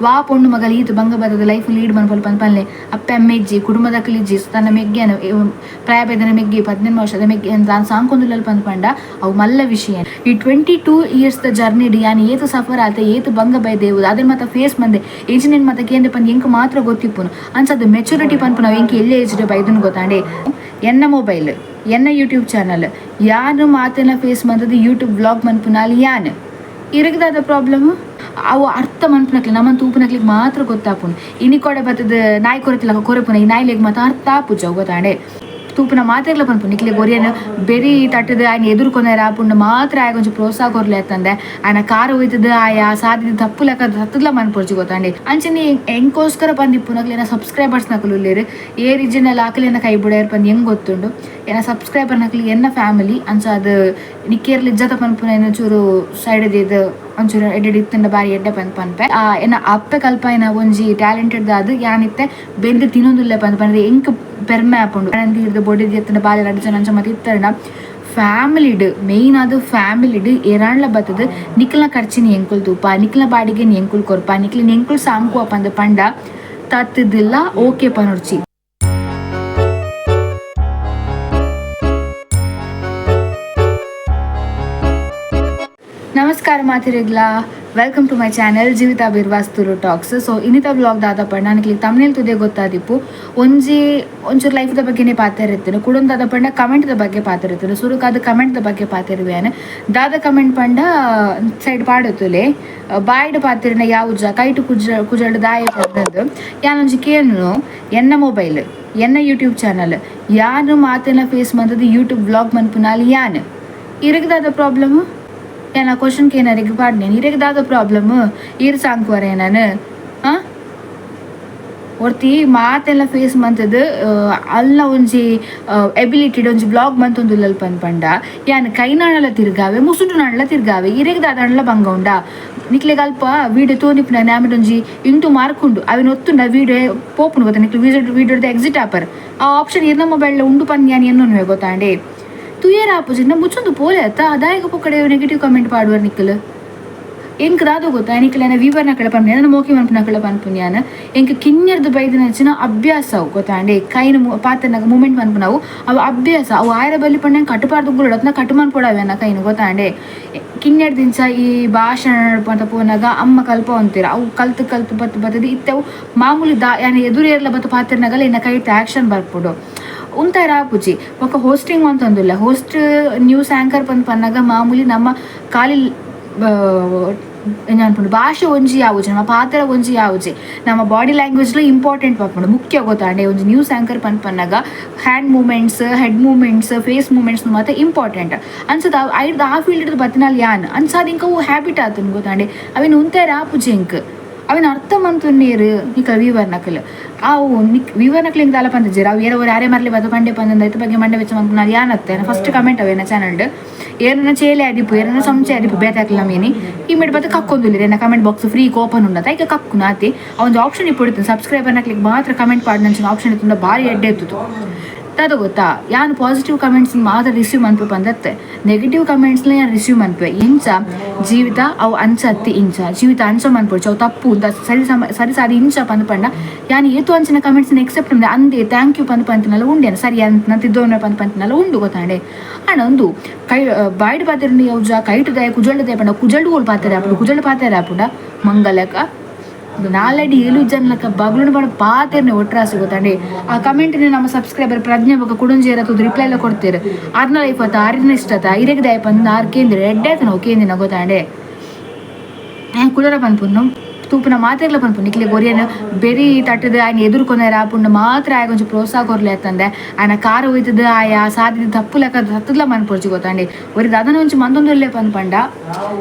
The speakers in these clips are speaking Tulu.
ವಾ ಪೊಣ್ಣು ಮಗಲ್ ಈತ್ ಬಂಗ ಬತ್ತದ ಲೈಫ್ ಲೀಡ್ ಮನ್ಪೊಲು ಪಂದ್ ಪನ್ಲೆ. ಅಪ್ಪೆ ಅಮ್ಮೆ ಇಜ್ಜಿ, ಕುಟುಂಬದಕುಲು ಇಜ್ಜಿ, ತನ್ನ ಮೆಗ್ಗೆನ ಪ್ರಾಯ ಬೈದನ ಮೆಗ್ಗೆ 18 ವರ್ಷದ ಮೆಗ್ಗೆ ತಾನ್ ಸಾಂಕೊಂದುಲ್ಲಲ್ ಪಂದ್ ಪಂಡ ಅವು ಮಲ್ಲ ವಿಷಯ. ಈ 22 ಇಯರ್ಸ್ ದ ಜರ್ನಿಡ್ ಯಾನ್ ಏತ್ ಸಫರ್ ಆತೆ, ಏತ್ ಬಂಗ ಬೈದೆ, ಅದನ್ ಮಾತ ಫೇಸ್ ಮಂದೆ, ಎಂಚಿನೆನ್ ಮಾತ ಕೇಂದೆ ಪಂದ್ ಎಂಕ್ ಮಾತ್ರ ಗೊತ್ತಿಪ್ಪುನು. ಅಂಚಾದ್ ಮೆಚುರಿಟಿ ಪನ್ಪುನವು ಎಂಕ್ ಎಲ್ಯ ಏಜ್ ಡ್ ಬೈದುಂಡು ಗೊತ್ತಾಂಡೆ. ಎನ್ನ ಮೊಬೈಲ್, ಎನ್ನ ಯೂಟ್ಯೂಬ್ ಚಾನಲ್, ಯಾನ್ ಮಾತೆನ ಫೇಸ್ ಮಂತುದು ಯೂಟ್ಯೂಬ್ ವ್ಲಾಗ್ ಮನ್ಪುನಾಲ್ ಯಾನ್. ಇರೆಗ್ ದಾದ ಪ್ರಾಬ್ಲಮ್? ಅವು ಅರ್ಥ ಮನ್ಪುನಕ್ಲೆ ನಮನ್ ತೂಪುನಕ್ಲೆಗ್ ಮಾತ್ರ ಗೊತ್ತಾಪುಂಡು. ಇನಿಕೋಡೆ ಬತ್ತುದು ನಾಯಿ ಕೊರೆತಿಲಕ ಕೊರೆಪುನ ಈ ನಾಯಿಲೆಗ್ ಮಾತ ಅರ್ಥ ಆಪುಜಿ ಅವು ಗೊತ್ತಾಂಡೆ. ತೂಪುನ ಮಾತೆರ್ಲ ಪನ್ಪುನು ನಿಕ್ಲೆಗ್ ಒರಿಯನ್ ಬೆರಿ ತಟ್ಟುದು ಆಯನ್ ಎದುರು ಕೊನೊಯೆರೆ ಆಪುಂಡು ಮಾತ್ರ ಆಯಗ್ ಒಂಜಿ ಪ್ರೋತ್ಸಾಹ ಕೊರ್ಲೆ ಅತ್ತಂದೆ ಆಯನ ಕಾರ್ ಒಯ್ತುದು ಆಯ ಸಾದಿದ ತಪ್ಪು ಲೆಕ್ಕ ತತ್ತುದ್ಲ ಮನ್ಪೊಡ್ಚಿ ಗೊತ್ತಾಂಡೆ. ಅಂಚನೆ ಎಂಕೋಸ್ಕರ ಪಂದಿಪ್ಪುನಕ್ಲೆನ ಸಬ್ಸ್ಕ್ರೈಬರ್ಸ್ ನಕುಲು ಉಲ್ಲೆರ್ ಏರ್ ಇಜ್ಜಿಂಡಲ ಅಕ್ಲೆನ ಕೈ ಬುಡಯೆರ್ ಪಂದ್ ಎಂಕ್ ಗೊತ್ತುಂಡು. ಎನ್ನ ಸಬ್ಸ್ಕ್ರೈಬರ್ ನಕುಲು ಎನ್ನ ಫ್ಯಾಮಿಲಿ ಅಂಚಾದ್ ನಿಕ್ಕೇರ್ಲ ಇಜ್ಜತ ಪನ್ಪುನ ಚೂರು ಸೈಡ್ ದೀದ್ ಒಂಚೂರು ಎಡ್ಡೆಡ್ ಇತ್ತ್ಂಡ ಬಾರಿ ಎಡ್ಡೆ ಪಂದ್ ಪನ್ಪೆ. ಎನ್ನ ಅಪ್ಪೆ ಕಲ್ಪಾಯಿನ ಒಂಜಿ ಟ್ಯಾಲೆಂಟೆಡ್ ದಾದ್ ಯಾನ್ ಇತ್ತೆ ಬೆಂದ್ ತಿನೊಂದುಲ್ಲೆ ಪಂದ್ ಪಂಡ್ದ್ ಎಂಕ್ ಪೆರ್ಮೆ ಆಪುಂಡು. ಅಣಂದಿ ಬೊಡೆದಿ ಅತ್ತ್ಂಡ ಬಾಲೆ ರಡ್ಡ್ ಜನ ಅಂಚ ಮಾತ ಇತ್ತರ್ಂಡ ಫ್ಯಾಮಿಲಿಡ್ ಮೇನ್ ಆದ್ ಫ್ಯಾಮಿಲಿಡ್ ಏರಾಂಡ್ಲ ಬತ್ತ್ದ್ ನಿಕ್ಲ್ನ ಖರ್ಚಿನ್ ಎಂಕುಲು ತೂಪ, ನಿಕ್ಲ್ನ ಬಾಡಿಗೆನ್ ಎಂಕುಲು ಕೊರ್ಪ, ನಿಕ್ಲೆನ್ ಎಂಕುಲು ಸಾಂಕುವ ಪಂದ್ ಪಂಡ ತತ್ತ್ದ್ ಓಕೆ ಪನೊಡ್ಚಿ. ನಮಸ್ಕಾರ ಮಾತೆರೆಗ್ಲಾ, welcome to my channel Jeevitha Birwas Tulu talks. So ಇನ್ನಿತ vlog ದಾದ ಪಂಡ ನಿಕ್ಲೆಗ್ ತಮ್ನೇಲ್ ತೂದೇ ಗೊತ್ತಾದಿಪ್ಪು. ಒಂಜಿ ಒಂಚೂರು ಲೈಫ್ದ ಬಗ್ಗೆನೇ ಪಾತೆರಿತ್ತಿನ, ಕುಡೊಂದು ದಾದ ಪಂಡ ಕಮೆಂಟ್ದ ಬಗ್ಗೆ ಪಾತೆರಿತ್ತಿನ. ಸುರುಕಾದ್ ಕಮೆಂಟ್ದ ಬಗ್ಗೆ ಪಾತೆರುವೆ. ದಾದ ಕಮೆಂಟ್ ಪಂಡ ಸೈಡ್ ಪಾಡುತ್ತುಲೆ ಬಾಯ್ಡ್ ಪಾತೆರಿನ ಯಾವುಜ ಕೈಟು ಕುಜ ಕುಜಲ್ಡ್ ದಾಯೆ ಪಂಡಂದು ಯಾನೊಂಜಿ ಕೇನು. ಎನ್ನ ಮೊಬೈಲ್, ಎನ್ನ ಯೂಟ್ಯೂಬ್ ಚಾನಲ್, ಯಾನ್ ಮಾತೆನ ಫೇಸ್ ಮಂತುದು ಯೂಟ್ಯೂಬ್ ವ್ಲಾಗ್ ಮನ್ಪುನಾಲ್ ಯಾನ್. ಇರೆಗ್ ದಾದ ಪ್ರಾಬ್ಲಮ್? ಯಾನ್ ಆ ಕ್ವಶನ್ ಕೇನರೆಗ್ ಪಾಡ್ನೆ. ಇರೆಗ್ ದಾದ ಪ್ರಾಬ್ಲಮ್? ಈರ್ ಸಾಂಕುವರೆ ನಾನು ಆ ಒರ್ತಿ ಮಾತೆಲ್ಲ ಫೇಸ್ ಮಂತುದು ಅಲ್ಲ ಒಂಜಿ ಎಬಿಲಿಟಿಡ್ ಒಂಜಿ ವ್ಲಾಗ್ ಮಂತೊಂದುಲ್ಲಲ್ ಪಂದ್ ಪಂಡ ಯಾನ್ ಕೈನಾಣಲ ತಿರ್ಗಾವೆ, ಮುಸುಂಟು ನಾಣಲ ತಿರ್ಗಾವೆ. ಇರೆಗ್ ದಾದಾಂಡಲ ಬಂಗ ಉಂಡಾ? ನಿಕ್ಲೆಗ್ ಅಲ್ಪ ವೀಡಿಯೋ ತೋನಿಪುನ ಆಮೇಲೆ ಒಂಜಿ ಇಂಟು ಮಾರ್ಕ್ ಉಂಡು, ಅವೆನ್ ಒತ್ತುಂಡ ವೀಡಿಯೋ ಪೋಪುಂಡು ಗೊತ್ತಾ. ನಿಕ್ಲೆ ವೀಡಿಯೋದ ಎಕ್ಸಿಟ್ ಆಪರ್ ಆ ಆಪ್ಷನ್ ಇರ್ನ ಮೊಬೈಲ್ ಉಂಡು ಪಂದ್ ಯಾನ್ ಎನ್ನೊನುವೆ ಗೊತ್ತಾಂಡೆ. ತೂಯೆರ ಆಪುಜಿ ಮುಚ್ಚೊಂದು ಪೋಲೆ ಅತ್ತ ದಾಯೆಗ್ ಪೊಕ್ಕಡೆ ನೆಗೆಟಿವ್ ಕಮೆಂಟ್ ಪಾಡುವರ್ ನಿಕ್ಕಲು? ಎಂಕ್ ದಾದ ಗೊತ್ತಾ, ನಿಕ್ಲೆನ ವೀವರ್ನ ಕಡೆ ಪನ್ಪುನಿ, ಎನನ ಮೋಕೆ ಮನ್ಪುನಕಲೆ ಪನ್ಪುನಿ, ಯಾನ್ ಎಂಕ್ ಕಿನ್ಯರ್ದ್ ಬೈದಿನಂಚಿನ ಅಭ್ಯಾಸ ಅವು ಗೊತ್ತಾಂಡೆ. ಕೈನ್ ಪಾತೆರ್ನಗ ಮೂಮೆಂಟ್ ಮನ್ಪುನವು ಅವು ಅಭ್ಯಾಸ. ಅವು ಆಯೆರೆ ಬಲ್ಲಿ ಪಂಡ ಕಟ್ ಪಾಡ್ದ್ ಉಂಗುಲೊಡು ಅತ್ತ್ಂಡ ಕಟ್ ಮನ್ಪೊಡು ಅವೆನ ಕೈನ್ ಗೊತ್ತಾಂಡೆ. ಕಿನ್ಯರ್ದಿಂಚ ಈ ಭಾಷಣ ಪಂತ ಪೋನಗ ಅಮ್ಮ ಕಲ್ಪವಂತೆರ್, ಅವು ಕಲ್ತ್ ಕಲ್ತ್ ಬತ್ತ್ ಬತ್ತುದು ಇತ್ತೆ ಅವು ಮಾಮೂಲಿ ದಾ ಯಾನ್ ಎದುರು ಏರ್ಲ ಬತ್ತ್ ಪಾತೆರ್ನಗಲ ಎನ್ನ ಕೈಟ್ ಆಕ್ಷನ್ ಬರ್ಪುಂಡು, ಉಂತಾಯೆರೆ ಆಪುಜಿ. ಬೊಕ್ಕ ಹೋಸ್ಟಿಂಗ್ ಮಂತೊಂದುಲ್ಲೆ. Host news anchor ಪಂದ್ ಪನ್ನಗ ಮಾಮೂಲಿ ನಮ್ಮ ಖಾಲಿ ಎಂಚ ಪನ್ಪುಂಡು ಭಾಷೆ ಒಂಜಿ ಯಾವುಜಿ, ನಮ್ಮ ಪಾತೆರ ಒಂಜಿ ಯಾವುಜಿ, ನಮ್ಮ ಬಾಡಿ ಲ್ಯಾಂಗ್ವೇಜ್ಲ ಇಂಪಾರ್ಟೆಂಟ್ ಪನ್ಪುಂಡು, ಮುಖ್ಯ ಗೊತ್ತಾಂಡೆ. ಒಂಜಿ ನ್ಯೂಸ್ ಆ್ಯಂಕರ್ ಪಂದ್ ಪನ್ನಗ hand movements, head movements, face movements ಮಾತ ಇಂಪಾರ್ಟೆಂಟ್ ಅನ್ಸದ. ಐಡ್ದ್ ಆ ಫೀಲ್ಡ್ ಬತ್ತಿನಾಲ್ ಯಾನ್. ಅಂಚಾದ್ ಎಂಕ್ ಅವು ಹ್ಯಾಬಿಟ್ ಆತುಂಡು ಗೊತ್ತಾಂಡೆ. ಅವೆನ್ ಉಂತಾಯೆರೆ ಆಪುಜಿ ಎಂಕ್. ಅವೆನ್ ಅರ್ಥ ಮಂತೊನ್ನೇರ್ ನಿಕಲ್ ವೀವರ್ನಕುಲು. ಅವು ನಿಕ್ ವೀವರ್ನಕ್ಲು ಎಂಕ್ ದಾಲ ಪಂತಿಜೆರ್. ಅವು ಏರ ಒರಿ ಅರೆ ಮರ್ಲೆ ಬತ್ತ ಪಂಡೆ ಪಂದ್ ಐತ ಬಗ್ಗೆ ಮಂಡೆ ಬೆಚ್ಚ ಮನ್ಪುನಾಲ್ ಯಾನ್ ಅತ್ತೆ. First comment ಅವೇನ ಚಾನಲ್ಡ್. ಏರನ ಚೇಲೆ ಆದಿಪ್ಪು, ಏರನ ಚಮಚೆ ಆದಿಪ್ಪು ಬೇತಾಕ್ಲ ಮೀನಿ ಈ ಮಿಡ್ ಬತ್ತ ಕಕ್ಕೊಂದುಲ್ಲೆರ್. ಎನ್ನ comment box free open ಉಂಡತ ಐಕ ಕಕ್ಕುನ ಆತೆ. ಆ ಒಂಜಿ ಆಪ್ಷನ್ ಇಪ್ಪೊಡಿತ್ತು, ಸಬ್ಸ್ಕ್ರೈಬರ್ನಕ್ಲೆಗ್ ಮಾತ್ರ ಕಮೆಂಟ್ ಪಾಡುನಂಚಿನ ಆಪ್ಷನ್ ಇತ್ತುಂಡ ಬಾರಿ ಎಡ್ಡೆ ಇತ್ತುದು. ದಾದ ಗೊತ್ತಾ, ಯಾನ್ ಪಾಸಿಟಿವ್ ಕಮೆಂಟ್ಸ್ ಮಾತ್ರ ರಿಸೀವ್ ಮನ್ಪು ಪಂದತ್ತೆ, ನೆಗೆಟಿವ್ ಕಮೆಂಟ್ಸ್ಲ ಯಾನ್ ರಿಸೀವ್ ಮನ್ಪುವೆ. ಇಂಚ ಜೀವಿತ ಅವು ಅಂಚ ಅತ್ತಿ, ಇಂಚ ಜೀವಿತ ಅಂಚ ಮನ್ಪೊಡ್ಚಿ, ಅವು ತಪ್ಪು, ಸರಿ ಸರಿ ಸಾದಿ ಇಂಚ ಪಂದ್ ಪಂಡ ಯಾನ್ ಏತು ಅಂಚಿನ ಕಮೆಂಟ್ಸ್ ಎಕ್ಸೆಪ್ಟ್ ಮಂದೆ ಅಂದೆ thank you ಪಂದ್ ಪಂತಿನಲ ಉಂಡು. ಸರಿ ಅಂತ ತಿದ್ದೋನ ಪಂದ್ ಪಂತಿನಲ ಉಂಡು ಗೊತ್ತಾಂಡೆ. ಆಂಡ ಉಂದು ಕೈ ಬಾಯ್ಡ್ ಪಾತೆರ್ಂಡ ಯಾವ್ಜ, ಕೈಟ್ ದಾಯ ಕುಜಲ್ಡ್ ದಾಯ ಪಂಡ ಕುಜಲ್ಡ್ ಓಲ್ ಪಾತೆರ ಆಪುಂಡು? ಕುಜಲ್ಡ್ ಪಾತೆರ ಆಪುಂಡ? ಮಂಗಲಕ ನಾಲಡಿ ಏಳು ಜನಲಕ ಬಗ್ಲುಂಡು ಪಂಡ ಪಾತೆರ್ನೆ ಒಟ್ರಾಸಿ ಗೊತ್ತಾಂಡೆ. ಆ ಕಮೆಂಟ್ ನಮ್ಮ ಸಬ್ಸ್ಕ್ರೈಬರ್ ಪ್ರಜ್ಞೆ ಬೊಕ್ಕ ಕುಡೊಂಜಿ ಏರ ತೂದು ರಿಪ್ಲೈ ಎಲ್ಲ ಕೊಡ್ತೇರು. ಆರ್ನ ಲೈಫ್ ಅತ್ತ, ಆರಿನ ಇಷ್ಟ ಅತ್ತ, ಇರೆಗ್ ದಾಯ ಪಂದ್ ಆರ್ ಕೇಂದ್ರ ಎಡ್ಡೆ ಆತನ ಕೇಂದಿನ ಗೊತ್ತಾಂಡೆ. ಕುಡರ ಪನ್ಪುನು, ತೂಪುನ ಮಾತೆರ್ಲ ಪನ್ಪುನು, ನಿಕ್ಲೆಗ್ ಒರಿಯನ್ ಬೆರಿ ತಟ್ಟುದು ಆಯನ್ ಎದುರು ಕೊನೊಯೆರೆ ಆಪುಂಡು ಮಾತ್ರ ಆಯಗ್ ಒಂಜಿ ಪ್ರೋತ್ಸಾಹ ಕೊರ್ಲೆ ಅತ್ತಂದೆ ಆಯನ ಕಾರ್ ಒಯ್ತುದು ಆಯ ಸಾದಿದ ತಪ್ಪು ಲೆಕ್ಕ ತತ್ತುದ್ಲ ಮನ್ಪೊಡ್ಚಿ ಗೊತ್ತಾಂಡೆ. ಒರಿ ದಾದನ ಒಂಜಿ ಮಂತೊಂದುಲ್ಲೆ ಪಂದ್ ಪಂಡ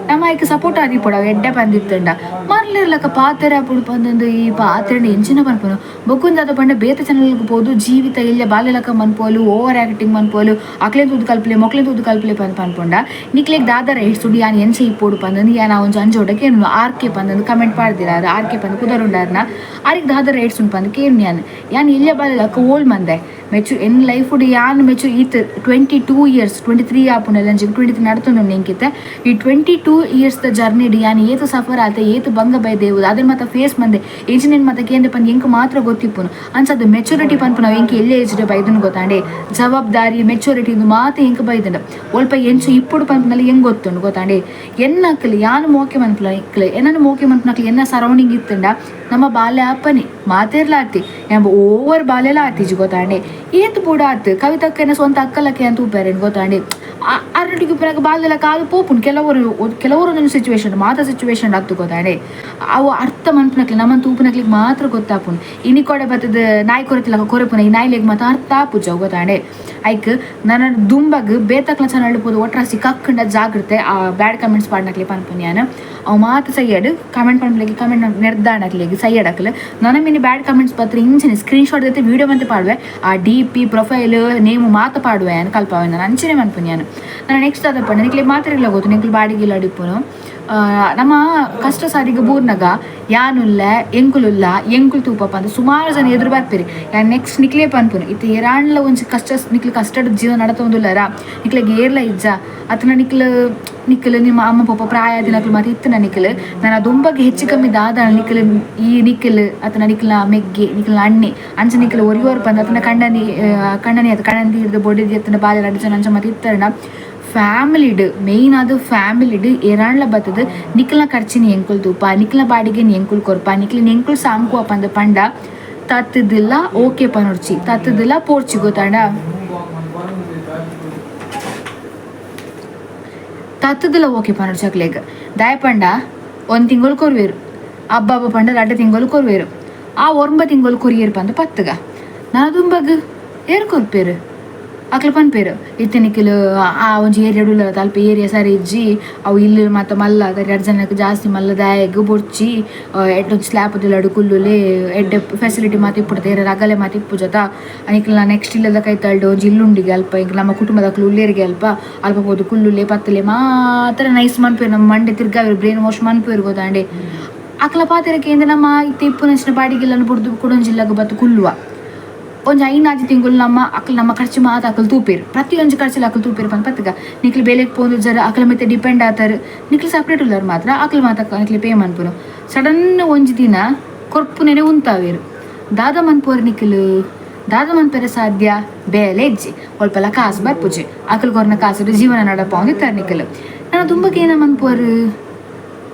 ನಮ ಐಕ್ ಸಪೋರ್ಟ್ ಆದಿಪ್ಪೊಡು. ಅವು ಎಡ್ಡೆ ಪಂದಿತ್ತುಂಡ ಮರ್ಲೆರ್ಲಕ ಪಾತೆರ ಆಪುಂಡು ಪಂದೊಂದು ಈ ಪಾತೆರಂಡ ಎಂಚಿನ ಪನ್ಪುನು. ಬೊಕ್ಕೊಂದು ದಾದ ಪಂಡ ಬೇತೆ ಚಾನಲ್ಗ್ ಪೋದು ಜೀವಿತ ಎಲ್ಯ ಬಾಲೆಲಕ ಮನ್ಪೋಲು, ಓವರ್ ಆಕ್ಟಿಂಗ್ ಮನ್ಪೋಲು, ಅಕ್ಲೆನ್ ತೂದು ಕಲ್ಪಲೆ ಮೊಕ್ಲೆನ್ ತೂದು ಕಲ್ಪಲೆ ಪಂದ್ ಪನ್ಪುಂಡ ನಿಕ್ಲೆಗ್ ದಾದ ರೈಟ್ಸ್ ಉಂಡು ಯಾನ್ ಎಂಚ ಇಪ್ಪೊಡು ಪಂದಂದು? ಯಾನ್ ಆ ಒಂಜಿ ಅಂಜೋಡ ಕೇನುನು. ಆರ್ಕೆ ಪಂದಂದು ಕಮೆಂಟ್ ಪಾಡ್ದೇರು. ಬೈದಿರ ಆರ್ ಕೆ ಪಂದ್ ಪುದರುಂಡಾರ್ನ ಆರಿಗೆ ದಾದ ರೈಟ್ಸ್ ಉಂಡು ಪಂದ್ ಕೇನ್ ಯಾನ್ ಯಾನ್ ಇಲ್ಲೇ ಬಾಲೆ ಓಲ್ಡ್ ಮಂದೆ ಮೆಚೂರ್ ಎನ್ ಲೈಫ್ ಯಾನ್ ಮೆಚೂರ್ ಈತ್ 22 ಇಯರ್ಸ್ 23 ಆಪುಂಡು 23 ನಡತೊಂದು ಎಂಕಿತ್ತೆ ಈ 22 years the journey ಯಾನ್ ಏತ್ ಸಫರ್ ಆತ ಏತ್ ಬಂಗ ಬೈದೇವು ಅದನ್ನ ಮಾತ ಫೇಸ್ ಮಂದೆ ಇಂಜಿನಿಯರ್ ಮಾತ ಕೇಂದ್ರ ಪಂದ್ ಎಂಕ್ ಮಾತ್ರ ಗೊತ್ತಿಪ್ಪುನು ಅಂಚ ಅದು ಮೆಚುರಿಟಿ ಪನ್ಪುನ ಎಂಕ್ ಎಲ್ಲೇ ಏಜ್ ಬೈದನು ಗೊತ್ತಾಂಡೆ ಜವಾಬ್ದಾರಿ ಮೆಚುರಿಟಿ ಇಂದು ಮಾತ ಎಂಕ್ ಬೈದಂಡ ಒಲ್ಪ ಎಂಚು ಇಪ್ಪುಡು ಪನ್ಪುನಲ್ಲಿ ಹೆಂಗ್ ಗೊತ್ತುಂಡು ಗೊತ್ತಾಂಡೆ ಎನ್ನಕ್ಲಿ ಯಾನು ಮೋಕೆ ಮನ್ಪುಲ ಎನ್ನನು ಮೋಕೆ ಮನ್ಪುನಕ್ಲಿ ಎನ್ನ ಸರೌಂಡಿಂಗ್ ಇತ್ತುಂಡ ನಮ್ಮ ಬಾಲ್ಯ ಅಪ್ಪನೆ ಮಾತೇರ್ಲ ಆತಿ ಎಂಬ ಓವರ್ ಬಾಲ್ಯಲ ಆತಿಜಿ ಗೊತ್ತಾಂಡೆ ಏತ್ ಬುಡ ಆತು ಕವಿತಕ್ಕನ ಸ್ವಂತ ಅಕ್ಕಲಕ್ಕೆ ಅಂತ ಉಪ್ಪೇರೇನು ಗೊತ್ತಾಂಡೆ ಅರಟಿಗೆ ಉಪ್ಪನಾಗ ಬಾಲ್ಯಲ ಕಾಲು ಪೋಪುನ್ ಕೆಲವರು ಕೆಲವರು ಒಂದೊಂದು ಸಿಚುವೇಶನ್ ಮಾತ ಸಿಚುವೇಶನ್ ಆಗ್ತು ಗೊತ್ತಾಂಡೆ ಅವು ಅರ್ಥ ಮನ್ಪುನಕ್ಲಿ ನಮ್ಮನ್ ತೂಪುನಕ್ಲಿಗೆ ಮಾತ್ರ ಗೊತ್ತಾಪುನ್ ಇನಿ ಕೊಡೆ ಬತ್ತದ ನಾಯಿ ಕೊರತಿಲ್ಲ ಕೊರೆಪುನ ಈ ನಾಯಿಲೆಗ್ ಮಾತ್ರ ಅರ್ಥ ಆಪುಜ ಗೊತ್ತಾಂಡೆ ಐಕ್ ನನ್ನ ದುಂಬಗ್ ಬೇತಕ್ಲ ಚಾನಲ್ ಪೋದು ಒಟ್ರಾಸಿ ಕಕ್ಕಂಡ ಜಾಗ್ರತೆ ಆ ಬ್ಯಾಡ್ ಕಮೆಂಟ್ಸ್ ಪಾಡ್ನಕ್ಲಿ ಪನ್ಪುನಿ ಯಾನ್ ಅವು ಮಾತ ಸೈಯಡ್ ಕಮೆಂಟ್ ಪನ್ಪುಲೆಗ್ ಕಮೆಂಟ್ ನೆರ್ದಾಣಕ್ಲೆಗ್ ಸೈಯಡಕ್ಲೆ ನನ್ನ mini bad comments ಪತ್ರ ಇಂಚನೆ ಸ್ಕ್ರೀನ್ ಶಾಟ್ ದೆತ್ತ್ ವೀಡಿಯೋ ಮಂತೆ ಪಾಡುವೆ ಆ D P profile name ಮಾತ ಪಾಡುವೆ ಯಾನ್ ಕಲ್ಪಾವೆ ನಾನು ಅಂಚನೆ ಮನ್ಪುನಿ ಯಾನ್ ನಾನು ನೆಕ್ಸ್ಟ್ ದಾದ ಪಂಡ ನಿಕ್ಲೆ ಮಾತೆರೆಗ್ಲ ಗೊತ್ತು ನಿಕ್ಲು ಬಾಡಿಗೆಲ್ಲ ಅಡಿಪುನು ನಮ್ಮ ಕಷ್ಟ ಸಾದಿಗೆ ಬೂರ್ನಗ ಯಾನುಲ್ಲ ಎಂಕುಲುಲ್ಲ ಎಂಕುಲು ತೂಪಪ್ಪ ಅಂತ ಸುಮಾರು ಜನ ಎದುರು ಬರ್ಪೇರಿ ಯಾನ್ ನೆಕ್ಸ್ಟ್ ನಿಕ್ಲೇ ಪನ್ಪುನು ಇತ್ತೆ ಏರಾಂಡ್ಲ ಒಂಜಿ ಕಷ್ಟ ನಿಕ್ಲು ಕಷ್ಟದ ಜೀವನ ನಡತೊಂದುಲ್ಲರ ನಿಕ್ಲೆಗ್ ಏರ್ಲ ಇಜ್ಜ ಅತನ ನಿಕ್ಲು ನಿಕ್ಲು ನಿಮ್ಮ ಅಮ್ಮ ಪಪ್ಪ ಪ್ರಾಯ ದಿನಕ್ಲು ಮಾತ ಇತ್ತನ ನಿಕ್ಲು ನಾನು ದುಂಬಗ್ ಹೆಚ್ಚು ಕಮ್ಮಿ ದಾದ ನಿಕ್ಲು ಈ ನಿಕ್ಲು ಅತನ ನಿಕ್ಲ ಮೆಗ್ಗೆ ನಿಕ್ಲ ಅಣ್ಣೆ ಅಂಚ ನಿಕ್ಲು ಒರಿಯೋರ್ ಪಂದ್ ಅತನ ಕಂಡನಿ ಕಂಡನಿ ಅತ ಕಣ್ಣಂದಿ ಹಿಡ್ದು ಬೊಡಿದಿ ಅತನ ಬಾಲ್ಯ ರಡ್ಡು ಜನ ಅಂಚ ಮಾತ ಇತ್ತರಣ ಫ್ಯಾಮಿಲಿಡ್ ಮೇಯ್ನ್ ಅದು ಫ್ಯಾಮಿಲಿಡ್ ಏರಾಂಡ್ಲ ಬತ್ತದ ನಿಕ್ಲ್ನ ಖರ್ಚಿನ ಎಂಕುಲ್ ತೂಪ ನಿಕ್ಲ್ನ ಬಾಡಿಗೆ ಎಂಕುಲ್ ಕೊರ್ಪ ನಿಕ್ಲಿನ ಎಂಕುಲ್ ಸಾಂಕುವ ಪಂದ ಪಂಡ ತತ್ತದಿಲ್ಲ ಓಕೆ ಪನೊಡ್ಚಿ ತತ್ತದಿಲ್ಲ ಪೋರ್ಚಿ ಗೊತ್ತಾಂಡ ತತ್ತದಿಲ್ಲ ಓಕೆ ಪನೊಡ್ಚಿ ಅಕ್ಲೆಗ್ ದಾಯ ಪಂಡ ಒಂದು ತಿಂಗಳು ಕೊರ್ವೇರು ಹಬ್ಬ ಹಬ್ಬ ಪಂಡ ರಡ್ಡು ತಿಂಗಳು ಕೊರ್ವೇರು ಆ ಒಂಬ ತಿಂಗಳು ಕೊರಿಯರ್ ಪಂದ ಪತ್ತಗ ನಾನು ದುಂಬಗ್ ಏರ್ ಕೊರ್ಪೇರು ಅಕ್ಲು ಪನ್ಪೇರು ಇತ್ತೆ ನಿಕ್ಲು ಆ ಒಂಜಿ ಏರಿಯಾ ಉಳ್ಳದ ಅಲ್ಪ ಏರಿಯಾ ಸರಿ ಇಜ್ಜಿ ಅವು ಇಲ್ಲಿ ಮಾತ ಮಲ್ಲ ಎರಡು ಜನಕ್ಕೆ ಜಾಸ್ತಿ ಮಲ್ಲ ದಾಯಗ್ ಬೊಡ್ಚಿ ಎಡ್ಡೆ ಒಂಜಿ ಸ್ಲ್ಯಾಪ್ ದಿಲ್ಲಡು ಕುಲ್ಲುಲೆ ಎಡ್ಡೆ ಫೆಸಿಲಿಟಿ ಮಾತ ಇಪ್ಪುಡತೆ ಏರ ಅಗಲೆ ಮಾತ ಇಪ್ಪುಜತ ನಿಕ್ಲ ನೆಕ್ಸ್ಟ್ ಇಲ್ಲದ ಕೈತಲ್ಡ್ ಒಂಜಿ ಇಲ್ಲುಂಡಿಗೆ ಅಲ್ಪ ಎಂಕ್ ನಮ್ಮ ಕುಟುಂಬದಕ್ಲು ಉಲ್ಲೇರಿಗೆ ಅಲ್ಪ ಅಲ್ಪ ಪೋದು ಕುಲ್ಲುಲೆ ಪತ್ತಲೆ ಮಾತ್ರ ನೈಸ್ ಮನ್ಪೇರು ನಮ್ಮ ಮಂಡೆ ತಿರ್ಗಾವೇರು ಬ್ರೈನ್ ವಾಶ್ ಮನ್ಪೇರು ಗೊತ್ತಾಂಡೆ ಅಕ್ಲ ಪಾತೆರಕ್ಕೆ ನಮ್ಮ ಇತ್ತೆ ಇಪ್ಪುನಂಚಿನ ಬಾಡಿಗೆಲ್ಲನ್ನು ಬುಡ್ದು ಕುಡೊಂಜಿಲ್ಲಗ ಬತ್ತು ಕುಲ್ಲುವ ಒಂಜಿ ಐನಾಜಿ ತಿಂಗಳು ನಮ್ಮ ಅಕ್ಲು ನಮ್ಮ ಖರ್ಚು ಮಾತ ಅಕಲ್ ತೂಪೇರು ಪ್ರತಿಯೊಂಜಿ ಖರ್ಚಲ್ಲಿ ಅಕಲ್ ತೂಪೇರು ಪಂದ್ ಪತ್ತಗ ನಿಕ್ಲು ಬೇಲೆಗ್ ಪೋಂದು ಜರ ಅಕ್ಲ ಮಿತ್ತ ಡಿಪೆಂಡ್ ಆತಾರ ನಿಕ್ಲು ಸಪ್ರೇಟ್ ಉಲ್ಲರ್ ಮಾತ್ರ ಅಕ್ಲು ಮಾತ ನಿಕ್ಲು ಪೇ ಮನ್ಪುನು ಸಡನ್ ಒಂಜಿ ದಿನ ಕೊರ್ಪುನೆನೆ ಉಂತಾವೇರು ದಾದ ಮನ್ಪುವರ್ ನಿಕ್ಲು ದಾದ ಮನ್ಪೆರೆ ಸಾಧ್ಯ ಬೇಲೆ ಇಜ್ಜಿ ಒಲ್ಪಲ ಕಾಸು ಬರ್ಪುಜಿ ಅಕಲ್ ಕೊರ್ನ ಕಾಸು ಜೀವನ ನಡಪಾವಂದಿತ್ತಾರೆ ನಿಕ್ಲು ನಾನು ತುಂಬಕ್ಕೆ ಏನ ಮನ್ಪುವರು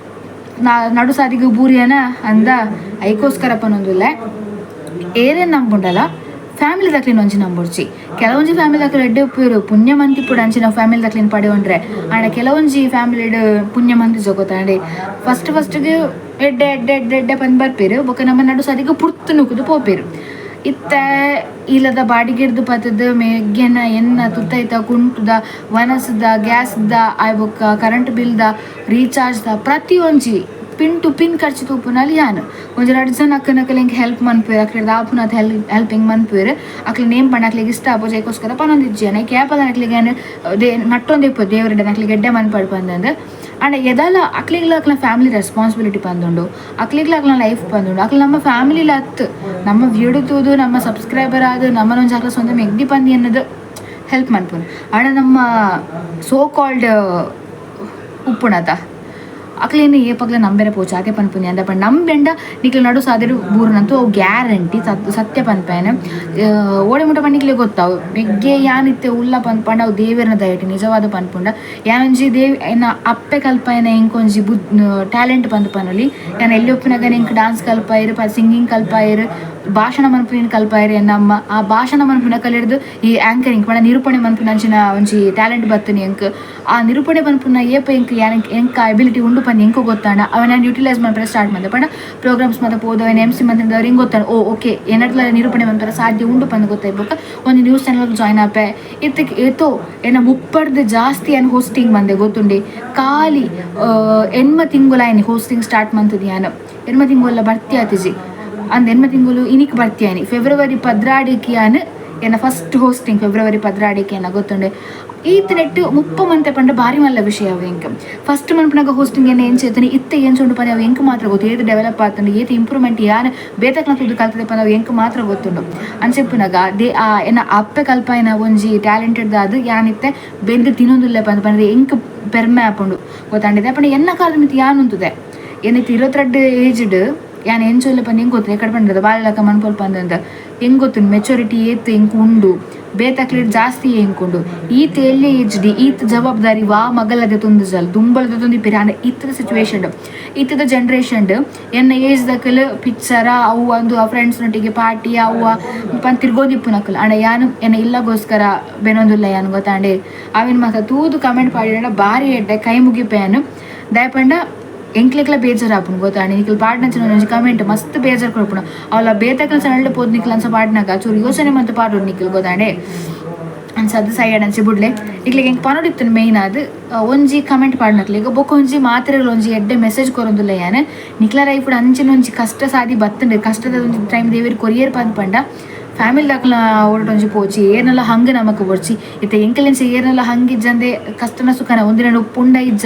ನಡು ಸಾದಿಗೆ ಬೂರಿಯನ ಅಂದ ಐಕೋಸ್ಕರ ಪನೊಂದುಲ್ಲೆ ಏರೇನು ನಂಬುಂಡಲ ಫ್ಯಾಮಿಲಿ ದಕ್ಲಿನ ಒಂಜಿ ನಂಬೊಡ್ಚಿ ಕೆಲವೊಂಜಿ ಫ್ಯಾಮಿಲಿ ದಕ್ಲು ಎಡ್ಡೆ ಉಪ್ಪುವೆರು ಪುಣ್ಯ ಮಂತಿ ಪುಡ ಅಂಚಿನ ಫ್ಯಾಮಿಲಿ ದಕ್ಲಿನ ಪಡೆಯೊಂಡ್ರೆ ಆಂಡ ಕೆಲವೊಂಜಿ ಫ್ಯಾಮಿಲಿಡ್ ಪುಣ್ಯ ಮಂತಿ ಜೋಗೊತ್ತಾಂಡೆ ಫಸ್ಟ್ ಫಸ್ಟ್ಗೆ ಎಡ್ಡೆ ಎಡ್ಡೆ ಎಡ್ಡೆ ಎಡ್ಡೆ ಪಂದ್ ಬರ್ಪೇರು ಬೊಕ್ಕ ನಮ್ಮ ನಡು ಸಾದಿಗೆ ಪುರ್ತು ನೂಕುದು ಪೋಪೇರು ಇತ್ತೆ ಇಲ್ಲದ ಬಾಡಿಗೆಡ್ದು ಪತ್ತದ ಮೆಗ್ಗೆನ ಎನ್ನ ತುತ್ತೈತ ಕುಂಟುದ ವನಸದ ಗ್ಯಾಸ್ದ ಆಯ್ ಬೊಕ್ಕ ಕರೆಂಟ್ ಬಿಲ್ದ ರೀಚಾರ್ಜ್ದ ಪ್ರತಿಯೊಂಜಿ pin to pin ಖರ್ಚು ತೂಪುನಲ್ಲಿ ಯಾನ್ ಒಂಜಿ ರಡ್ಡ್ ಜನ ಅಕ್ಕನಕಲ್ ಎಂಕ್ ಹೆಲ್ಪ್ ಮನ್ಪುವೆರ್ ಅಕ್ಲೆಡ್ದ್ ಆಪುನಾತ್ ಹೆಲ್ಪಿಂಗ್ ಮನ್ಪುವೆರ್ ಅಕ್ಲೆ ನೇಮ್ ಪಂಡ ಅಕ್ಲೆಗ್ ಇಷ್ಟ ಆಪುಜಿ ಐಕೋಸ್ಕರ ಪನೊಂದಿಜ್ಜಿ ಯಾನ್ ಐಕ್ ಏಪಲ ಅಕ್ಲೆಗ್ ಯಾನ್ ನಟ್ಟೊಂದು ಇಪ್ಪು ದೇವರೆಡ ಅಕ್ಲೆಗ್ ಎಡ್ಡೆ ಮನ್ಪಡ್ ಪಂದಂದ್ ಆಂಡ ಎದಾಲ ಅಕ್ಲೆಗ್ಲ ಅಕ್ಲೆನ ಫ್ಯಾಮಿಲಿ ರೆಸ್ಪಾನ್ಸಿಬಿಲಿಟಿ ಪಂದುಂಡು ಅಕ್ಲೆಗ್ಲ ಅಕ್ಲೆನ ಲೈಫ್ ಪಂದುಂಡು ಅಕ್ಲೆ ನಮ್ಮ ಫ್ಯಾಮಿಲಿಲ ಅತ್ ನಮ್ಮ ವಿಡಿಯೋ ತೂದು ನಮ್ಮ ಸಬ್ಸ್ಕ್ರೈಬರ್ ಆದ್ ನಮ್ಮನೊಂಜಿ ಅಕ್ಲೆ ಸ್ವಂತ ಮೆಗ್ದಿ ಪಂದಿ ಎನ್ನದು ಹೆಲ್ಪ್ ಮನ್ಪುನು ಆಂಡ ನಮ್ಮ ಸೋ ಕಾಲ್ಡ್ ಉಪ್ಪುಣತ ಅಕ್ಲೇನು ಏಪಗ್ಲ ನಂಬೆರೆ ಪೋಚು ಆತೆ ಪನ್ಪುನಿ ಅಂದ ಪಂಡ ನಂಬೆಂಡ ನಿಕ್ಲೆ ನಡು ಸಾದಿಡ್ ಬೂರುನಂತು ಅವು ಗ್ಯಾರಂಟಿ ಸತ್ಯ ಪನ್ಪೇನೆ ಓಡೆ ಮುಟ ಪಂಡ ಗೊತ್ತಾವು ಮೆಗ್ಗೆ ಯಾನಿತ್ತೆ ಉಲ್ಲ ಪಂಡ ಅವು ದೇವೆರ್ನ ದಯಟ್ ನಿಜವಾದ ಪನ್ಪುಂಡ ಯಾನೊಂಜಿ ದೇವ್ ಎನ್ನ ಅಪ್ಪೆ ಕಲ್ಪಾಯನ ಎಂಕೊಂಜಿ ಬುದ್ ಟ್ಯಾಲೆಂಟ್ ಪಂದ್ ಪನೊಲಿ ಯಾನ್ ಎಲ್ಲಿ ಉಪ್ಪುನಗ ಎಂಕ್ ಡಾನ್ಸ್ ಕಲ್ಪಾಯೆರ್ ಸಿಂಗಿಂಗ್ ಕಲ್ಪಾಯೆರ್ ಭಾಷಣ ಮನ್ಪುನಿನ್ ಕಲ್ಪಾಯೆರ್ ಎನ್ನಮ್ಮ ಆ ಭಾಷಣ ಮನ್ಪುನ ಕಲಿರ್ದು ಈ ಆಂಕರಿಂಗ್ ಪಂಡ ನಿರೂಪಣೆ ಮನ್ಪುನಂಚಿನ ಒಂಜಿ ಟ್ಯಾಲೆಂಟ್ ಬತ್ತುನಿ ಎಂಕ್ ಆ ನಿರೂಪಣೆ ಮನ್ಪುನ ಏಪ ಎಂಕ್ ಯಾನ್ ಎಂಕ್ ಎಬಿಲಿಟಿ ಉಂಡು ಪಂದ್ ಎಂಕ್ ಗೊತ್ತಾಂಡ ಅವೆನ್ ಯಾನ್ ಯುಟಿಲೈಸ್ ಮನ್ಪೆರೆ ಸ್ಟಾರ್ಟ್ ಮಂದೆ ಪಂಡ ಪ್ರೋಗ್ರಾಮ್ಸ್ ಮಾತ ಪೋದು ಅವೆನ್ ಎಮ್ ಸಿ ಮಂತಿನದವ್ರು ಹಿಂಗೆ ಗೊತ್ತಾಂಡ ಓ ಓಕೆ ಎನ್ನಡ್ಲ ನಿರೂಪಣೆ ಮನ್ಪೆರೆ ಸಾಧ್ಯ ಉಂಡು ಪಂದ್ ಗೊತ್ತಾಯ್ ಬೊಕ್ಕ ಒಂಜಿ news channel join ಆಪೆ ಇತ್ತಕ್ ಏತೋ ಎನ್ನ ಮುಪ್ಪಡ್ದು ಜಾಸ್ತಿ ಯಾನ್ ಹೋಸ್ಟಿಂಗ್ ಮಂದೆ ಗೊತ್ತುಂಡೆ ಖಾಲಿ ಎನ್ಮ ತಿಂಗುಲ ಆಯ್ನಿ ಹೋಸ್ಟಿಂಗ್ ಸ್ಟಾರ್ಟ್ ಮಂತುದು ಯಾನ್ ಎನ್ಮ ತಿಂಗುಲ ಬರ್ತಿ ಆತಿಜಿ ಅಂದ್ ಎನ್ಮ ತಿಂಗುಲು ಇನಿಕ್ ಬರ್ತಿ ಆಯ್ನಿ ಫೆಬ್ರವರಿ 12 ಯಾನ್ ಎನ್ನ first hosting February 12 ಎನ್ನ ಗೊತ್ತುಂಡೆ. ಈತ್ ನೆಟ್ಟು 30 ಮಂತೆ ಪಂಡ ಭಾರಿ ಮಲ್ಲ ವಿಷಯ. ಅವು ಎಂಕ್ ಫಸ್ಟ್ ಮನ್ಪುನಾಗ ಹೋಸ್ಟಿಂಗ್ ಎನ್ನ ಎಂಚ ಇತ್ತುಂಡು, ಇತ್ತೆ ಎಂಚ ಉಂಡು ಪಂಡ ಅವು ಎಂಕ್ ಮಾತ್ರ ಗೊತ್ತು. ಏತ್ ಡೆವಲಪ್ ಆತುಂಡು, ಏತ್ ಇಂಪ್ರೂವ್ಮೆಂಟ್, ಯಾನ್ ಬೇತಕ್ನ ತೂದು ಕಲ್ತದೆ ಪಂಡ ಅವು ಎಂಕ್ ಮಾತ್ರ ಗೊತ್ತುಂಡು. ಅಂಚೆಪ್ಪುನಾಗ they ಆ ಎನ್ನ ಅಪ್ಪೆ ಕಲ್ಪಾಯಿನ ಒಂಜಿ ಟ್ಯಾಲೆಂಟೆಡ್ ದಾದ್ ಯಾನ್ ಇತ್ತೆ ಬೆಂದ್ ತಿನ್ನೊಂದುಲ್ಲೆ ಪಂದ್ ಪಂಡ ಎಂಕ್ ಪೆರ್ಮೆ ಆಪುಂಡು ಗೊತ್ತಾಂಡಿದೆ. ಪಂಡ ಎನ್ನ ಕಾಲದ ಮಿತ್ತ್ ಯಾನ್ ಉಂತುದೆ. ಏನಿತ್ತೆ 22 ಏಜ್ಡ್ ಯಾನ್ ಎಂಚ ಉಲ್ಲೆ ಪಂದ್ ಎಂಕ್ ಗೊತ್ತು. ಎಕಡೆ ಪಂಡದ ಬಾಲೆಲಕ ಮನ್ಪೊಲ್ ಪಂದಂದ ಎಂಕ್ ಗೊತ್ತುಂಡು. ಮೆಚುರಿಟಿ ಏತ್ ಎಂಕ್ ಉಂಡು, ಬೇತಕ್ಲೆಡ್ ಜಾಸ್ತಿ ಎಂಕುಂಡು. ಈತ್ ಎಲ್ಯ ಏಜ್ಡ್ ಈತ್ ಜವಾಬ್ದಾರಿ ವಾ ಮಗಲದೆ ತೊಂದುಜಲ್, ದುಂಬಲದ ತೊಂದಿಪ್ಪೆರ್. ಆಂಡ ಇತ್ತದ ಸಿಚುವೇಶನ್, ಇತ್ತದ ಜನರೇಷನ್, ಎನ್ನ ಏಜ್ ದಕಲ್ ಪಿಕ್ಚರ ಅವು ಅಂದು ಆ ಫ್ರೆಂಡ್ಸ್ ನೊಟ್ಟಿಗೆ ಪಾರ್ಟಿ ಅವು ಪಂದ್ ತಿರ್ಗೊಂದಿಪ್ಪುನಕುಲು. ಆಂಡ ಯಾನ್ ಎನ್ನ ಇಲ್ಲಗೋಸ್ಕರ ಬೆನೊಂದುಲ್ಲ ಯಾನ್, ಗೊತ್ತಾಂಡೆ. ಅವಿನ ಮಾತ ತೂದು ಕಮೆಂಟ್ ಪಾಡಿಡ ಬಾರಿ ಎಡ್ಡೆ, ಕೈ ಮುಗಿಪೇನು. ದಯಪಂಡ ಎಂಕ್ಲೆಗ್ಲ ಬೇಜಾರ್ ಆಪುಂಡು ಗೊತ್ತಾಂಡೆ. ನಿಕಲ್ ಪಾಡ್ನಂಚಿನ ಒಂಜಿ ಕಮೆಂಟ್ ಮಸ್ತ್ ಬೇಜಾರ್ ಕೊರ್ಪುಂಡು. ಅವಲ ಬೇತಕಲ್ ಸಣ್ಣ ಪೋದು ನಿಕಲ್ ಅಂಚ ಪಾಡ್ನಾಗ ಚೂರು ಯೋಚನೆ ಮಂತ್ ಪಾಡೋಡು ನಿಕಲ್, ಗೊತ್ತಾಂಡೆ. ಅಂಚ ಅದು ಸೈಡ್ ಅಂಚೆ ಬುಡ್ಲೆ. ನಿಕ್ಲೆಗ್ ಎಂಕ್ ಪನೊಡಿತ್ತುಂಡು ಮೇಯ್ನ್ ಆದ್ ಒಂಜಿ ಕಮೆಂಟ್ ಪಾಡ್ನಕ್ಲೆಗ್ ಬೊಕ್ಕ ಒಂಜಿ ಮಾತೆರೆಗ್ಲ ಒಂಜಿ ಎಡ್ಡೆ ಮೆಸೇಜ್ ಕೊರೊಂದುಲ್ಲ ಯಾನ್. ನಿಕ್ಲ ಲೈಫ್ ಅಂಚಿನ ಒಂಜಿ ಕಷ್ಟ ಸಾದಿ ಬತ್ತುಂಡು, ಕಷ್ಟದ ಒಂಜಿ ಟೈಮ್ ದೇವೆರ್ ಕೊರಿಯರ್ ಪಂದ್ ಪಂಡ ಫ್ಯಾಮಿಲಿ ದಾಕಲ್ನ ಒರಟೊಂಜಿ ಪೋಚಿ, ಏರ್ನಲ ಹಂಗ್ ನಮಕ್ ಬೊಡ್ಚಿ. ಇತ್ತೆ ಎಂಕಲೆಂಚ ಏರ್ನಲ ಹಂಗ್ ಇಜ್ಜಂದೆ ಕಷ್ಟನ ಸುಖನ ಒಂದಿನ ಉಪ್ಪುಂಡ ಇಜ್ಜ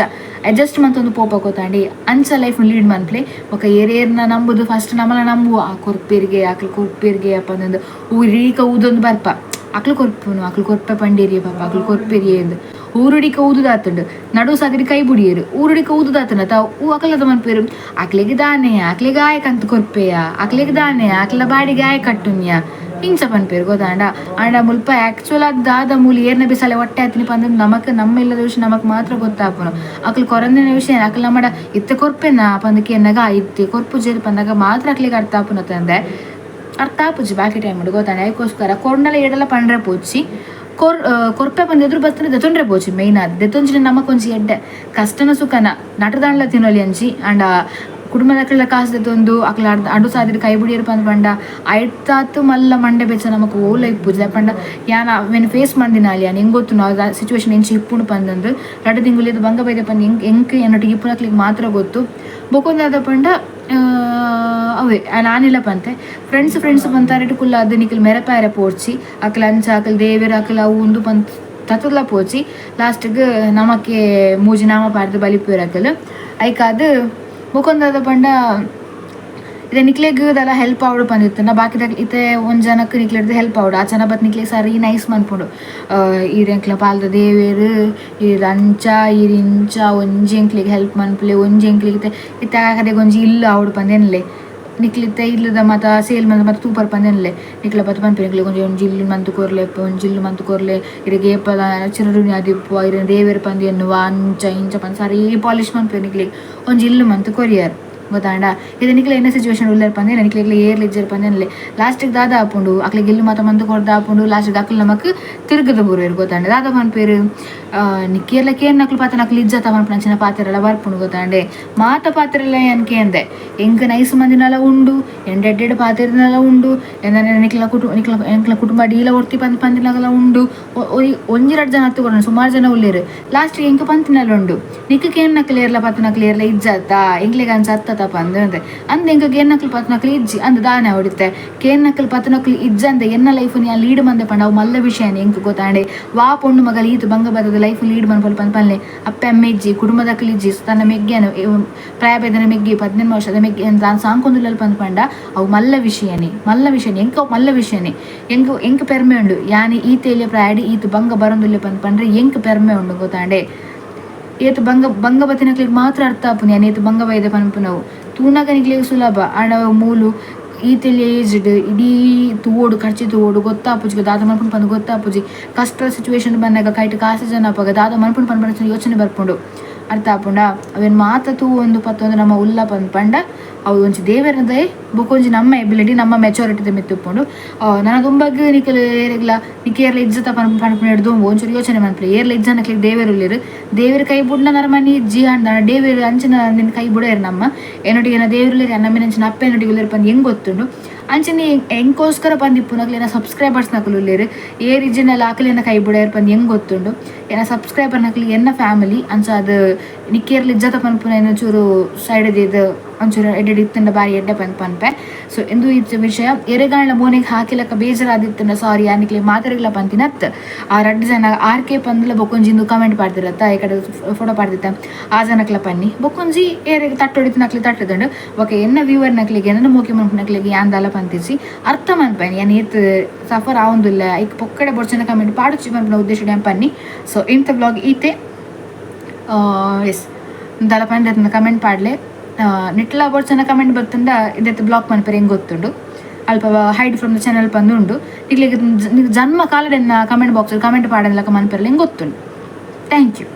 ಅಡ್ಜಸ್ಟ್ ಮಂತೊಂದು ಪೋಪ ಗೊತ್ತಾಂಡಿ. ಅಂಚ ಲೈಫ್ ಲೀಡ್ ಮನ್ಪ್ಲೆ. ಬೊಕ ಏರೇರ್ನ ನಂಬುದು ಫಸ್ಟ್ ನಮಲ ನಂಬುವ. ಆ ಕೊರ್ಪೆರ್ಗೆ, ಅಕ್ಲು ಕೊರ್ಪೆರ್ಗೆ ಅಪ್ಪಂದು ಊರೀಕ ಊದೊಂದು ಬರ್ಪ, ಅಕ್ಲು ಕೊರ್ಪುನು, ಅಕ್ಲು ಕೊರ್ಪೆ ಪಂಡೇರಿಯ ಪಾಪ, ಅಕ್ಲು ಕೊರ್ಪೆರಿಯೆ ಎಂದು ಊರುಡಿಕ ಊದುದಾತುಂಡು. ನಡು ಸಾದಿಡ್ ಕೈ ಬುಡಿಯೆರು. ಊರುಡಿಕ ಊದುದಾತುಂಡು ಅತ ಊ ಅಕಲದ ಮನ್ಪೇರು, ಅಕ್ಲೆಗ್ ದಾನೆ, ಅಕ್ಲೆಗ್ ಆಯೆ ಕಂತ್ ಕೊರ್ಪೆಯ, ಅಕ್ಲೆಗ್ ದಾನೆ, ಅಕ್ಲ ಬಾಡಿಗೆ ಆಯೆ ಕಟ್ಟುನ್ಯ ಇಂಚ ಪನ್ಪೇರು ಗೊತ್ತಾಂಡ. ಆಂಡ ಮುಲ್ಪ ಆಕ್ಚುಲ್ ಆದ್ ದಾದ ಮೂಲು ಏರ್ನ ಬಿಸಾಲೆ ಒಟ್ಟೆ ಆತಿನಿ ಪಂದ್ ನಮಕ್ ನಮ್ಮ ಇಲ್ಲದ ವಿಷಯ ನಮಕ್ ಮಾತ್ರ ಗೊತ್ತಾಪುನು. ಅಕ್ಲು ಕೊರಂದಿನ ವಿಷಯ ಅಕ್ಲು ನಮ್ಮಡ ಇತ್ತೆ ಕೊರ್ಪೆನಾ ಪಂದ್ ಕೇನ್ನಗ, ಇತ್ತೆ ಕೊರ್ಪುಜೆರ್ ಪಂದಾಗ ಮಾತ್ರ ಅಕ್ಲೆಗ್ ಅರ್ಥ ಆಪುನ ತಂದೆ ಅರ್ಥ ಆಪುಜಿ ಬಾಕಿ ಟೈಮ್ ಗೊತ್ತಾಂಡ. ಐಕೋಸ್ಕರ ಕೊರ್ಂಡಲ ಏಡಲ ಪಂಡ್ರೆ ಪೋಚಿ. ಕೊರ್ಪೆ ಪಂದ್ ಎದುರು ಬತ್ತನೆ ದೆತೊಂಡ್ರೆ ಪೋಚಿ. ಮೇಯ್ನ್ ಆದ್ ದೆತೊಂಜಿನ ನಮಕ್ ಒಂಜಿ ಎಡ್ಡೆ. ಕಷ್ಟನ ಸುಖನ ನಟದಾಂಡ್ಲ ತಿನೊಲಿ ಅಂಚಿ. ಆಂಡ ಕುಟುಂಬದಕ್ಲೆನ ಕಾಸು ದೆತೊಂದು ಅಕ್ಲ ಅಡು ಸಾದಿಡ್ ಕೈ ಬುಡಿಯೆರ್ ಪಂದ್ ಪಂಡ ಐತಾತ್ ಮಲ್ಲ ಮಂಡೆ ಬೆಚ್ಚ ನಮಕ್ ಓಲ ಇಪ್ಪುಜಿ. ಪಂಡ ಯಾನ್ ಅವೆನ್ ಫೇಸ್ ಮಂದಿನಾಲ್ ಯಾನ್, ಎಂಕ್ ಗೊತ್ತುಂಡು ಆ ಸಿಚುವೇಶನ್ ಎಂಚ ಇಪ್ಪುಂಡು ಪಂದಂದು. ರಡ್ಡ್ ತಿಂಗುಲು ಬಂಗ ಬೈದೆ ಪಂದ್ ಎಂಕ್ ಎಂಕ್ ಎನ್ನೊಟ್ಟಿಗೆ ಇಪ್ಪುನಕ್ಲೆಗ್ ಮಾತ್ರ ಗೊತ್ತು. ಬೊಕೊಂದಾದ ಪಂಡ ಅವೇ ನಾನಿಲ್ಲ ಪಂತೆ ಫ್ರೆಂಡ್ಸ್ ಫ್ರೆಂಡ್ಸ್ ಪಂತಾರೆಟ್ ಕುಲ್ಲಾದ್ ನಿಕಲ್ ಮೆರಪಾಯರೆ ಪೋಡ್ಚಿ. ಅಕ್ಲ ಅಂಚ, ಅಕಲ್ ದೇವೆರ್, ಅಕಲ್ ಅವು ಉಂದು ಪಂತ್ ತತ್ತುಲ ಪೋಚಿ. ಲಾಸ್ಟ್ಗ್ ನಮಕ್ಕೆ ಮೂಜಿ ನಾಮ ಪಾಡ್ದ್ ಬಲಿಪುವೆರ್ ಅಕಲ್ ಐಕಾದ್. ಬೊಕೊಂದಾದ ಪಂಡ ಇತ್ತೆ ನಿಕ್ಲೆಗ್ ದಾಲ ಹೆಲ್ಪ್ ಆವೊಡು ಪಂದಿತ್ತುಂಡ ಬಾಕಿದ ಇತ್ತೆ ಒಂಜಿ ಜನಕ್ ನಿಕ್ಲೆಡ್ದ್ ಹೆಲ್ಪ್ ಆವೊಡು. ಆ ಜನ ಬತ್ತ್ ನಿಕ್ಲೆಗ್ ಸರಿ ನೈಸ್ ಮನ್ಪುಂಡು. ಈರ್ ಎಂಕ್ಲ ಪಾಲ್ದ ದೇವೆರ್, ಈರ್ ಅಂಚ ಈರ್ ಇಂಚ, ಒಂಜಿ ಎಂಕ್ಲೆಗ್ ಹೆಲ್ಪ್ ಮನ್ಪುಲೆ, ಒಂಜಿ ಎಂಕ್ಲೆಗ್ ಇತ್ತೆ ಇತ್ತೆ ಆಕಡೆಗ್ ಒಂಜಿ ಇಲ್ಲ್ ಆವೊಡು ಪಂದ್ ಎನ್ಲೆ. ನಿಕ್ಲ್ ಇತ್ತೆ ಇಲ್ಲದ ಮಾತ ಸೇಲ್ ಮಂತ್ ಮಾತ ತೂಪರ್ ಪಂದ್ ಎನ್ಲೆ. ನಿಕ್ಲ ಬತ್ತ್ ಪನ್ಪೆರ್, ಎಂಕ್ಲೆಗ್ ಒಂಜಿ ಒಂಜಿ ಇಲ್ಲ್ ಮಂತ್ ಕೊರ್ಲೆ, ಒಂಜಿ ಇಲ್ಲ್ ಮಂತ್ ಕೊರ್ಲೆ, ಇರೆಗ್ ಏಪಲ ಚಿರಋಣಿ ಆದಿಪ್ಪುವ, ಇರೆನ್ ದೇವೆರ್ ಪಂದ್ ಎನ್ನುವ, ಅಂಚ ಇಂಚ ಪಂದ್ ಸರಿ ಪಾಲಿಶ್ ಮನ್ಪುವೆರ್. ನಿಕ್ಲೆಗ್ ಒಂಜಿ ಇಲ್ಲ್ ಮಂತ್ ಕೊರಿಯರ್ ಗೊತ್ತಾಂಡ. ಇತ್ತೆ ನಿಕ್ಲೆ ಎನ್ನ ಸಿಚುವೇಶನ್ ಉಲ್ಲೆರ್ ಪಂದ್ ನಿಕ್ಲೆಗ್ಲ ಏರ್ಲ ಇಜ್ಜೆರ್ ಪಂದ್ ಎನ್ಲೆ. ಲಾಸ್ಟಿಗ್ ದಾದ ಆಪುಂಡು? ಅಕ್ಲೆಗ್ ಇಲ್ಲ್ ಮಾತ ಮಂತ್ ಕೊರ್ದು ಆಪುಂಡು. ಲಾಸ್ಟಿಗ್ ಅಕ್ಲ್ ನಮಕ್ ತಿರ್ಗದ ಬೂರುವೆರ್ ಗೊತ್ತಾಂಡ. ದಾದ ಪನ್ಪೆರ್? ನಿಕ್ಕ್ ಏರ್ಲ ಕೇನ್ನಕ್ಲು ಪಾತೆನಕ್ಲು ಇಜ್ಜತ ಪನ್ಪುನಂಚಿನ ಪಾತೆರಲ ಬರ್ಪುಂಡು ಗೊತ್ತಾಂಡೆ. ಮಾತ ಪಾತೆರಲ ಯಾನ್ ಕೇಂದೆ. ಎಂಕ್ ನೈಸ್ ಮಂದಿನಲ ಉಂಡು, ಎಂಡ್ ಎಡ್ಡೆಡ್ ಪಾತೆರ್ನಲ ಉಂಡು, ಎಂದನೆ ನಿಕ್ಲ ಕುಟುಂಬ ನಿಕ್ಲ ಎಂಕ್ಲ ಕುಟುಂಬ ಡೀಲ ಒರ್ತಿ ಪಂದ್ ಪಂದಿನಗಲ ಉಂಡು. ಒಂಜಿ ರಡ್ಡ್ ಜನ ಅತ್ತ್ ಕೊರ್ನ, ಸುಮಾರು ಜನ ಉಲ್ಲೆರ್. ಲಾಸ್ಟ್ ಎಂಕ್ ಪಂತಿನಲ ಉಂಡು, ನಿಕ್ಕ್ ಕೇನ್ನಕ್ಲು ಏರ್ಲ ಪತ್ತನಕ್ಲು ಏರ್ಲ ಇಜ್ಜತ್ತ, ಎಂಕ್ಲೆಗ್ ಅಂಚ ಅತ್ತತ ಪಂದ್ ಅಂದೆ. ಅಂದ್ ಎಂಕ್ ಕೇನ್ನಕ್ಲು ಪತ್ತನಕ್ಲು ಇಜ್ಜಿ ಅಂದ್ ದಾನೆ ಅವಡಿತ್ತೆ? ಕೇನ್ನಕ್ಲು ಪತ್ತನಕ್ಲು ಇಜ್ಜಂದೆ ಎನ್ನ ಲೈಫ್ ಯಾನ್ ಲೀಡ್ ಮಂದೆ ಪಂಡ ಅವು ಮಲ್ಲ ವಿಷಯನೇ ಎಂಕ್ ಗೊತ್ತಾಂಡೆ. ವಾ ಪೊಣ್ಣು ಮಗಲ್ ಈತ್ ಬಂಗ ಬತ್ತದ ಲೈಫ್ ಲೀಡ್ ಮನ್ಪೊಲು ಪಂದ್ ಪನ್ಲೆ. ಅಪ್ಪೆ ಅಮ್ಮೆ ಇಜ್ಜಿ, ಕುಟುಂಬದಕ್ಲು ಇಜ್ಜಿ, ತನ್ನ ಮೆಗ್ಗೆನ ಪ್ರಾಯ ಬೈದನ ಮೆಗ್ಗಿ, 18 ವರ್ಷದ ಮೆಗ್ಗಿ ತಾನ್ ಸಾಂಕೊಂದುಲ್ಲಲ್ ಪಂದ್ ಪಂಡ ಅವು ಮಲ್ಲ ವಿಷಯನೇ, ಮಲ್ಲ ವಿಷಯನೇ. ಎಂಕ್ ಅವು ಮಲ್ಲ ವಿಷಯನೇ. ಎಂಕ್ ಎಂಕ್ ಪೆರ್ಮೆ ಉಂಡು. ಯಾನ್ ಈತ್ ಎಲ್ಯ ಪ್ರಾಯಡ್ ಈತ್ ಬಂಗ ಬರೊಂದುಲ್ಲೆ ಪಂದ್ ಪಂಡ್ರೆ ಎಂಕ್ ಪೆರ್ಮೆ ಉಂಡು ಗೊತ್ತಾಂಡೆ. ಏತ್ ಬಂಗ ಬಂಗ ಬತ್ತಿನಕ್ಲೆಗ್ ಮಾತ್ರ ಅರ್ಥ ಆಪುನಿ ಯಾನ್ ಏತ್ ಬಂಗ ಬೈದೆ ಪನ್ಪುನವು. ತೂನಗ ನಿಕ್ಲೆಗ್ ಸುಲಭ. ಆಂಡ ಮೂಲು ಈತ್ ಎಲ್ಯ ಏಜ್ಡ್ ಇಡೀ ತೂವೊಡು, ಖರ್ಚಿ ತೂವೊಡು, ಗೊತ್ತಾಪುಜಿ ದಾದ ಮನ್ಪುನು ಪಂದ್ ಗೊತ್ತಾಪುಜಿ. ಕಷ್ಟ ಸಿಚುವೇಶನ್ ಬನ್ನಗ ಕೈಟ್ ಕಾಸು ಜನ ಅಪಗ ದಾದ ಮನ್ಪುನು ಪನ್ಪುನ ಯೋಚನೆ ಬರ್ಪುಂಡು, ಅರ್ಥ ಆಪುಂಡ. ಅವೆನ್ ಮಾತ ತೂವೊಂದು ಪತ್ತೊಂದು ನಮ್ಮ ಉಲ್ಲ ಪಂದ್ ಪಂಡ ಅವು ಒಂಜಿ ದೇವೆರ್ನ ದಯೆ, ಬೊಕ ಒಂಜಿ ನಮ್ಮ ಎಬಿಲಿಟಿ, ನಮ್ಮ ಮೆಚುರಿಟಿದ ಮಿತ್ತ್ ಉಪ್ಪುಂಡು. ನನ ದುಂಬಗ್ ನಿಕಲ್ ಏರೆಗ್ಲ ನಿಕ್ ಏರ್ಲ ಇಜ್ಜತ ಪನ್ ಪನ್ಪುನೆಡ್ ದುಂಬು ಒಂಚೂರು ಯೋಚನೆ ಮನ್ಪುಲೆ. ಏರ್ಲ ಇಜ್ಜನಕ್ಲೆಗ್ ದೇವೆರ್ ಉಲ್ಲೆರ್. ದೇವೆರ್ ಕೈ ಬುಡ್ನ ನರಮನಿ ಇಜ್ಜಿ. ಅಂಡ ದೇವೆರ್ ಅಂಚಿನ ನಿನ್ನ ಕೈ ಬುಡೆರ್. ನಮ್ಮ ಎನ್ನೊಟ್ಟಿಗೆ ಎನ್ನ ದೇವೆರ್ ಉಲ್ಲೆರ್, ನಮ್ಮಿನಂಚಿನ ಅಪ್ಪೆ ಎನ್ನೊಟ್ಟಿಗೆ ಉಲ್ಲೆರ್ ಪಂದ್ ಎಂಕ್ ಗೊತ್ತುಂಡು. ಅಂಚನೆ ಎಂಕೋಸ್ಕರ ಪಂದಿಪ್ಪುನಕ್ಲೆನ ಸಬ್ಸ್ಕ್ರೈಬರ್ಸ್ ನಕುಲು ಉಲ್ಲೆರ್. ಏರ್ ಇಜ್ಜಿಂಡಲ ಅಕ್ಲೆನ ಕೈ ಬುಡೆರ್ ಪಂದ್ ಎಂಕ್ ಗೊತ್ತುಂಡು. ಎನ್ನ ಸಬ್ಸ್ಕ್ರೈಬರ್ ನಕ್ಲು ಎನ್ನ ಫ್ಯಾಮಿಲಿ. ಅಂಚಾದ್ ನಿಕ್ಕೇರ್ಲ ಇಜ್ಜತ ಪನ್ಪುನ ಚೂರು ಸೈಡ್ ದೀದ್ ಒಂಚೂರು ಎಡ್ಡೆ ಇತ್ತುಂಡ ಬಾರಿ ಎಡ್ಡೆ ಪಂದ್ ಪನ್ಪೆ. ಸೊ ಇಂದು ಇತ್ತೆ ವಿಷಯ. ಎರೆಗಾಂಡ್ಲ ಮೋನೆಗ್ ಹಾಕಿಲಕ ಬೇಜಾರಾದಿತ್ತುಂಡ ಸಾರಿ. ಯಾನಿಕ್ಲೆ ಮಾತೆರೆಗ್ಲ ಪಂತಿನತ್. ಆ ರಡ್ಡ್ ಜನ ಆರ್ ಕೆ ಪಂದ್ಲ ಬೊಕೊಂಜಿ ಇಂದು ಕಮೆಂಟ್ ಪಾಡ್ದಿರತ್ತ, ಈ ಕಡೆ ಫೋಟೋ ಪಾಡ್ದಿತ್ತ, ಆ ಜನಕ್ಲ ಪನ್ನಿ. ಬೊಕೊಂಜಿ ಏರೆಗ್ ತಟ್ಟೊಡಿತ್ತಿನಕ್ಲೆ ತಟ್ಟುದುಂಡು. ಬೊಕ ಎನ್ನ ವ್ಯೂವರ್ ನಕ್ಲೆಗ್, ಎನ್ನ ಮೋಕೆ ಮನ್ಪುನಕ್ಲೆಗ್ ಯಾನ್ ದಾಲ ಪಂತಿಜಿ. ಅರ್ಥ ಮನ್ಪೇನ್, ಯಾನ್ ಏತ್ ಸಫರ್ ಆವೊಂದುಲ್ಲೆ, ಐಕ್ ಪೊಕ್ಕಡೆ ಬೊಡ್ಚಂಡ ಕಮೆಂಟ್ ಪಾಡುಚಿ ಪನ್ಪಿನ ಉದ್ದೇಶಡ್ ಯಾನ್ ಪನ್ನಿ. ಸೊ ಇಂತ ವ್ಲಾಗ್ ಈತೆ. ಎಸ್, ದಾಲ ಪಂಡ ಕಮೆಂಟ್ ಪಾಡ್ಲೆ. ನಿಟ್ಲ ಬೊಡ್ಚಂಡ ಕಮೆಂಟ್ ಬತ್ತುಂಡ ಇಂದೆತ್ ಬ್ಲಾಕ್ ಮನ್ಪೆರೆ ಎಂಕ್ ಗೊತ್ತುಂಡು. ಅಲ್ಪ ಹೈಡ್ ಫ್ರಮ್ the channel ಪಂದ್ ಉಂಡು. ನಿಕ್ಲೆಗ್ ಜನ್ಮ ಕಾಲಡ್ ಎನ್ನ ಕಮೆಂಟ್ ಬಾಕ್ಸ್ ಕಮೆಂಟ್ ಪಾಡಂದಿಲಕ ಮನ್ಪೆರೆಲ ಎಂಕ್ ಗೊತ್ತುಂಡು. Thank you.